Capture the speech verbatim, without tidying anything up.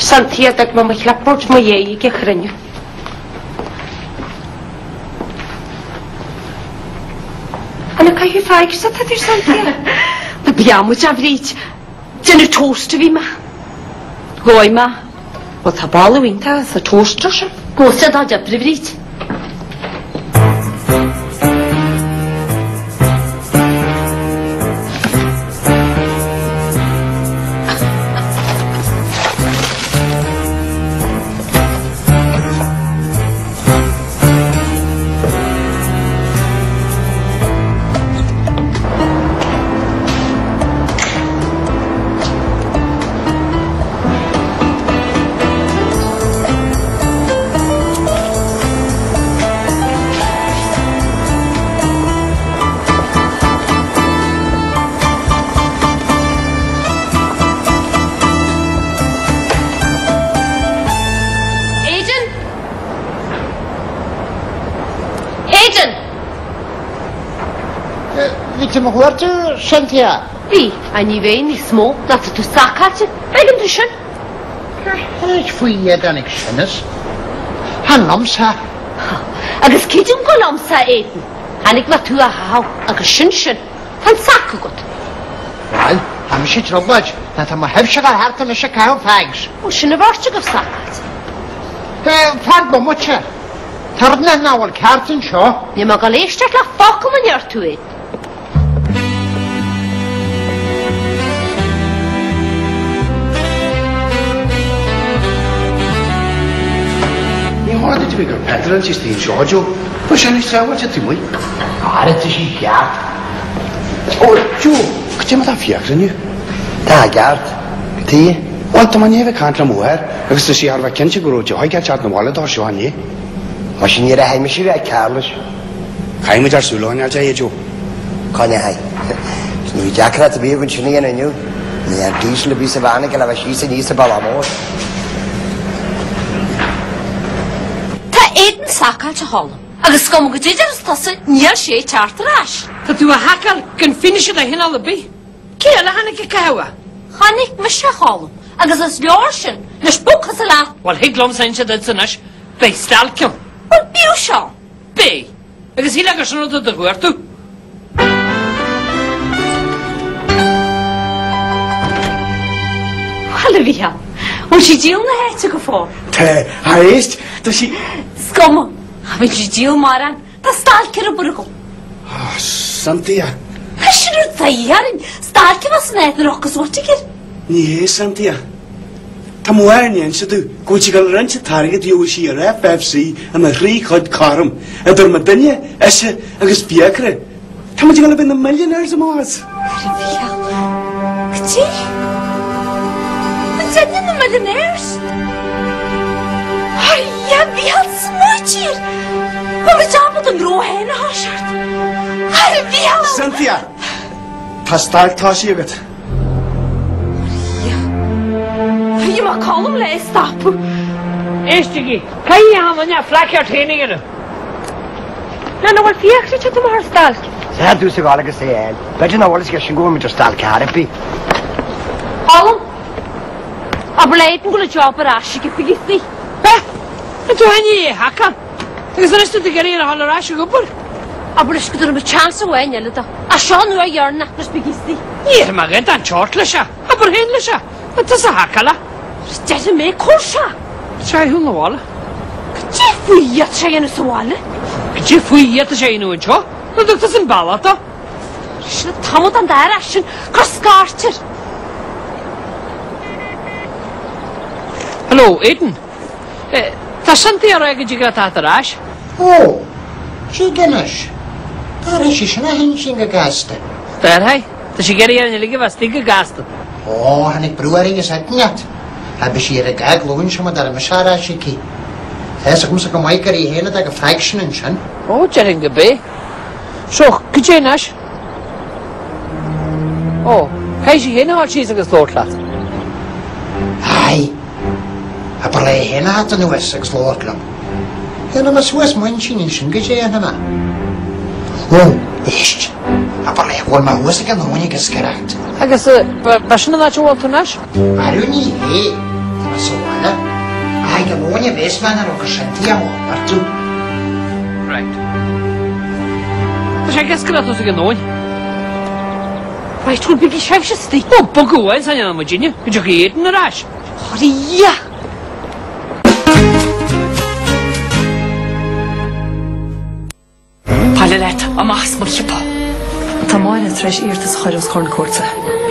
Santia, thug mi mo chlipboard mu dhèidh aig a' chruinne. An e caitheamh fàidhbhse a th' ann, a Santia? Na, bidh mi a' dèanamh toast a bhios math. Gheibh mi. Uill, tha balla ùr ann, tha, sa toast sin. Gheibh mi dà dheug, a Bhrìd. Aidan! Aidan! Eh, bha mi a' tuigsinn, Santia. Bha, a-nis bha e nas motha na tha thu a' smaoineachadh. Bha thu sin. Càit am faigh thu iad an-seo? Chan ann leamsa. Agus ciamar gun leamsa, Aidan? Thàinig mi thu a-nall agus sin sin. Tha an sac agad. Uill, tha mise trioblaichte. Tha, tha mo thaibhse a' dol thart a-nis, caitheamh fàidhbhse. Ò, sin a bheartaich gu sac. Eh, fad mo mhuinntir. Tha rudan a' dol ceart an seo. Nì mi gu leòr stad le focal mun fhear thu iad. Nì mi a' dol a bhith gur peadrail an t-sìde seo, Joe. Bha sin nas sàbhailte dhomh. Àireamh, tha sin ceart. Ò, Joe, gu dè mar a tha fiaclan an-diugh? Tha ceart. Tha. Uill, tha mi a' dol a bhith a' cantainn rium, agus tha sinn air a bhith cinnteach gun robh Joe a' tighinn a-steach dhan bhaile an toiseach, an e? Mar sin, nuair a thàinig mise, bha e càirdeas. Chaidh muid air sùil a choinneachadh, a Joe. Coinneachadh. 'S nì mi deacair a bhith a' dol an sin a dhèanamh an-diugh. Nì an dìosal a bhios a' bhanaigeadh le bhith sìos an Isabella Mòr. Tha Aidan sàcailte, a Chaluim, agus 's coma gu dè a rinn tusa, nì e seo a-rithist. Tha thu a' faireachdainn gun finis thu an sin a-bhos? Ciamar a thàinig thu gu bhith? Thàinig mise, a Chaluim, agus as leòr sin, leis bog-sa leat. Uill, thig leam-sa an siud a-nis, bidh stailc ann. Uill, bidh seo. Bidh. Agus thig leat gu sin, rud a dh'fhaodadh tu. Uill, a Mhìcheil, bheil thu dìreach na h-àite gu fóill? Tha, tha, èist, tha sinn. 'S coma, bheil thu dìreach mar an Tha stailc air a bhith agam. Ah, Santia. Tha sin rud a dh'fhaodadh stailc a bhith san àite nuair a thogras uait air. Nì, Santia. Tha mo mhàthair an seo, gu bheil i a' dol a roinnt targaid dhomh air F F C ann an trì chuid cothrom, eadar mo dhuine, ise agus fiacra. Tha muid a' dol a bhith na millionaires a-mach às. Air a' bhìdh. Gu dè? An dèan na millionaires? Air a' bhìdh, smaoinich air. Bha mi a' dol a dh'fhàs an rud a tha seo. Air a' bhìdh. Santia, tha stailc tòiseachadh agad. Air a' bhìdh. Tha e mar Calum le stop. Èist, a Dhia, cò tha a' faighinn a' phlacaid a th' ann? Nan, a bheil fiaclan agad mu stailc? Tha thusa a' gabhail agus e fhèin. Bidh e na bhfuil sgil sin gu bhfuil muid air stailc air a' bhìdh. Calum! Abair leat gun cuala job air ais aig a' phoileas. Be? An do thachair e? Agus a-nis tha thu ag iarraidh a dhol air ais a dh'obair? Abair leis gun toir mi chance a-mhàin eile dha. A seo an uair dheireannach leis a' phoileas. Nì mi gin dhan t-sort leis a. Abair fhèin leis a. An tusa a thachair? Dè tha mi a' cur seo? Seo a h-uile bhalla. Gu dè bhuaithe a tha seo a' dèanamh sa bhaile? Gu dè bhuaithe a tha seo a' dèanamh an seo? An do thusa am balla dha? Sin an t-àm a tha an dara sin, gu sgàirtear. Hello, Aidan. Eh, tha Santia ag ràdh gu bheil thu a' dol air ais. Ò, dè a-nis? Tha i sin a' tighinn gu gasta. Tha i. Tha i ag iarraidh an leig a bhith a-staigh gu gasta. Ò, thàinig brùthar agus aithne. Tha, bidh i air a dhà ghlùin sin mar a tha mise air ais aici. Tha fhios agam-sa gu math gur i fhèin a tha gu fraction an sin. Ò, dèan gu bith. So, gu dè a-nis? Ò, chaidh i fhèin a thoirt sìos agus labhairt leat? Aye. Abair leatha fhèin a tha a-nuas agus labhairt leam. Chan eil mi suas mu dheidhinn sin, gu dè a th' ann? Ò, èist. Abair leatha gun robh mi shuas aig an ùine gu sgìreachd. Agus, eh, b-, b' e sin an àite a bha thu a-nis? Air ùine, eh. Tha mi sa bhaile. Ò, nì bheir mi an rud sin, dè tha thu ag ràdh? Right. Tha sibh ag iasgach a' dol a-steach an-dràsta. Right, well, bidh sibhse a-staigh. Ò, bog uainn, 's ann a-nis, gu dè? Gu dè tha iad ag iarraidh? Hurry up! Pàil leat, a-mach às mo shiopa. Tha Màiri tar éis iarrtas a chur os comhair na cùirte.